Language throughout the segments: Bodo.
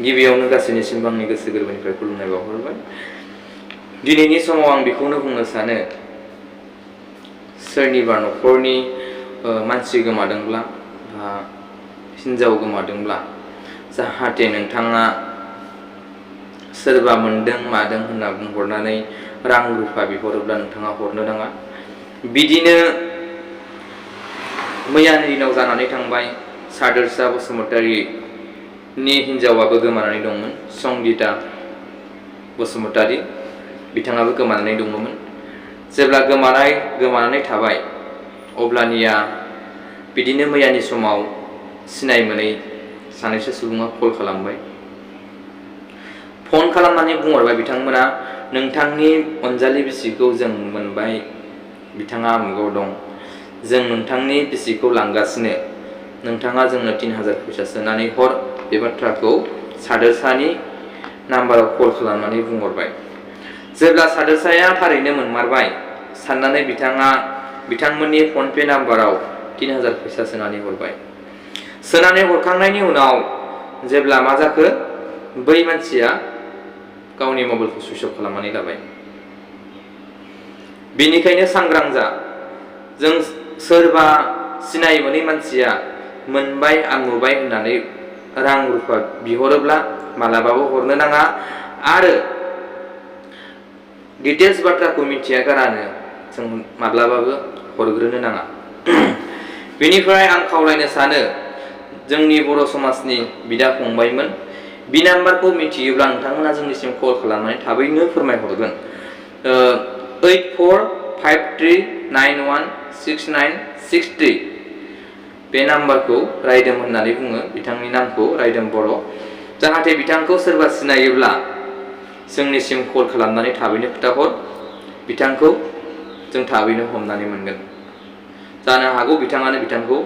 गिबियावनो गासैनिसिमबो आंनि गोसो गोरबोनिफ्राय खुलुमनाय बावहरबाय। दिनैनि समाव आं बेखौनो बुंनो सानो, सोरनिबा न'खरनि मानसि गोमादोंब्ला बा हिनजाव गोमादोंब्ला जाहाथे नोंथाङा सोरबा मोनदों मादों होनना बुंहरनानै रां रुफा बिहरोब्ला नोंथाङा हरनो नाङा। बिदिनो मैयानि दिनाव जानानै थांबाय सादोरसा बसुमतारीनि हिनजावाबो गोमानानै दंमोन, संगिता बसुमतारी बिथाङाबो गोमानानै दंमोन। जेब्ला गोमानानै थाबाय अब्लानिया बिदिनो मैयानि समाव सिनाय मोनै सानैसो सुबुङा कल खालामबाय, फन खालामनानै बुंहरबाय बिथांमोना, नोंथांनि अनजालि बिसिखौ जों मोनबाय, बिथाङा आमुगाव दं, जों नोंथांनि बिसिखौ लांगासिनो, नोंथाङा जोंनो 3000 फैसा सोनानै हर। बे बाथ्राखौ सादोरसानि नाम्बाराव कल खालामनानै बुंहरबाय। जेब्ला सादोरसाया थारैनो मोनमारबाय साननानै बिथाङा बिथांमोननि फनपे नाम्बाराव 3000 फैसा सोनानै हरबाय। सोनानै हरखांनायनि उनाव जेब्ला मा जाखो, बै मानसिया गावनि मबाइलखौ सुइच अफ खालामनानै लाबाय। बेनिखायनो सांग्रां जा। जों सोरबा सिनाय मोनै मानसिया मोनबाय आमुबाय होननानै रां रुफा बिहरोब्ला मालाबाबो हरनो नाङा, आरो डिटेल्स बाथ्राखौ मिथिया गारानो जों माब्लाबाबो हरग्रोनो नाङा। बेनिफ्राय आं खावलायनो सानो जोंनि बर' समाजनि बिदा फंबायमोन, बि नाम्बारखौ मिथियोब्ला नोंथांमोना जोंनिसिम कल खालामनानै थाबैनो फोरमायहरगोन। 8453916963 बे नाम्बारखौ रायदों होननानै बुङो, बिथांनि नामखौ रायदों बर'। जाहाथे बिथांखौ सोरबा सिनायोब्ला जोंनिसिम कल खालामनानै थाबैनो खोन्थाहर, बिथांखौ जों थाबैनो हमनानै मोनगोन। जानो हागौ बिथाङानो बिथांखौ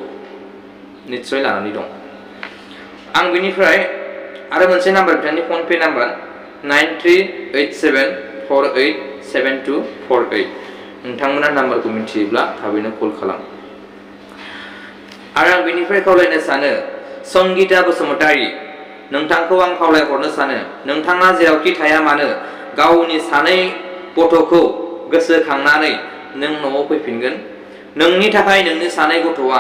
निस्सय लानानै दं। आं बिनिफ्राय आरो मोनसे नाम्बार, बिथांनि फनपे नाम्बार 9387487248, नोंथांमोना नाम्बारखौ मिथियोब्ला थाबैनो कल खालाम। आरो आं बिनिफ्राय खावलायनो सानो, संगिता बसुमतारी, नोंथांखौ आं खावलायहरनो सानो, नोंथाङा जेरावखि थाया मानो गावनि सानै गथ'खौ गोसोखांनानै नों न'आव फैफिनगोन। नोंनि थाखाय नोंनि सानै गथ'आ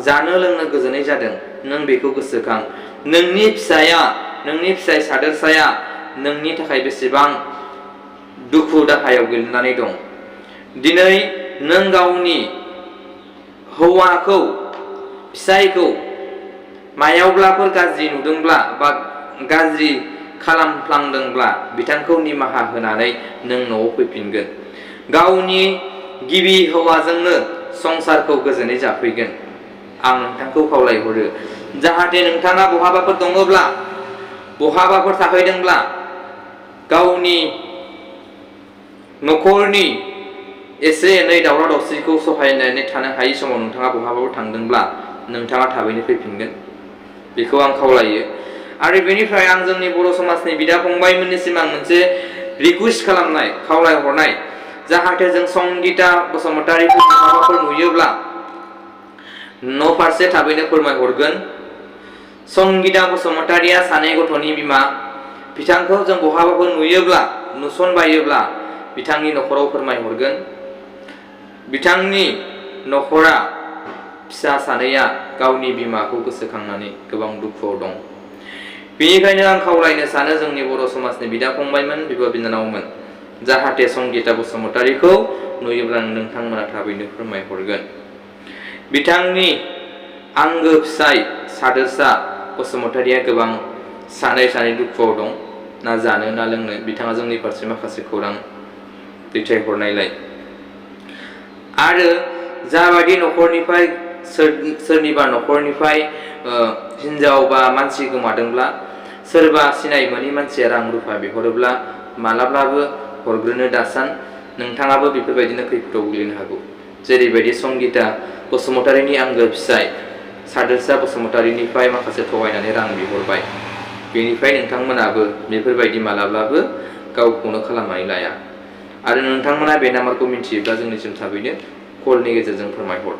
जानो लोंनो गोजोनै जादों, नों बेखौ गोसोखां। नोंनि फिसाय सादोरसाया नोंनि थाखाय बेसेबां दुखु दाहायाव गोलैनानै दं। दिनै नों गावनि हौवाखौ, फिसायखौ मायावब्लाफोर गाज्रि नुदोंब्ला बा गाज्रि खालामफ्लांदोंब्ला बिथांखौ निमाहा होनानै नों न'आव फैफिनगोन। गावनि गिबि हौवाजोंनो संसारखौ गोजोनै जाफैगोन। आं नोंथांखौ खावलायहरो, जाहाथे नोंथाङा बहाबाफोर दङब्ला, बहाबाफोर थाहैदोंब्ला, गावनि न'खरनि एसे एनै दावराव दावसिखौ सहायनानै थानो हायै समाव नोंथाङा बहाबाफोर थांदोंब्ला नोंथाङा थाबैनो फैफिनगोन, बेखौ आं खावलायो। आरो बेनिफ्राय आं जोंनि बर' समाजनि बिदा फंबायमोननिसिम आं मोनसे रिकुवेस्ट खालामनाय, खावलायहरनाय, जाहाथे जों संगिता बसुमतारीखौ बहाबाफोर नुयोब्ला न' फारसे थाबैनो फोरमायहरगोन। संगिता बसुमतारीया सानै गथ'नि बिमा, बिथांखौ जों बहाबाफोर नुयोब्ला, नुसनबायोब्ला बिथांनि न'खराव फोरमायहरगोन। बिथांनि न'खरा, फिसा सानैया गावनि बिमाखौ गोसोखांनानै गोबां दुखुआव दं। बेनिखायनो आं खावलायनो सानो जोंनि बर' समाजनि बिदा फंबायमोन, बिब' बिनानावमोन, जाहाथे संगिता बसुमतारीखौ नुयोब्ला नोंथांमोना थाबैनो फोरमायहरगोन। बिथांनि आंगो फिसाय सादोरसा बसुमतारीया गोबां सानै दुखुआव दं, ना जानो ना लोंनो। बिथाङा जोंनि फारसे माखासे खौरां दैथायहरनायलाय, आरो जाबायदि न'खरनिफ्राय सोरनिबा न'खरनिफ्राय हिनजाव बा मानसि गोमादोंब्ला सोरबा सिनाय मोनै मानसिया रां रुफा बिहरोब्ला मालाब्लाबो हरग्रोनो दासान। नोंथाङाबो बेफोरबायदिनो खैफोदाव गोग्लैनो हागौ। जेरैबायदि संगिता बसुमतारीनि आंगो फिसाय सादोरसा बसुमतारीनिफ्राय माखासे थगायनानै रां बिहरबाय, बेनिफ्राय नोंथांमोनाबो बेफोरबायदि मालाब्लाबो गावखौनो खालामनानै लाया। आरो नोंथांमोना बे नाम्बारखौ मिथियोब्ला जोंनिसिम थाबैनो कलनि गेजेरजों फोरमायहर।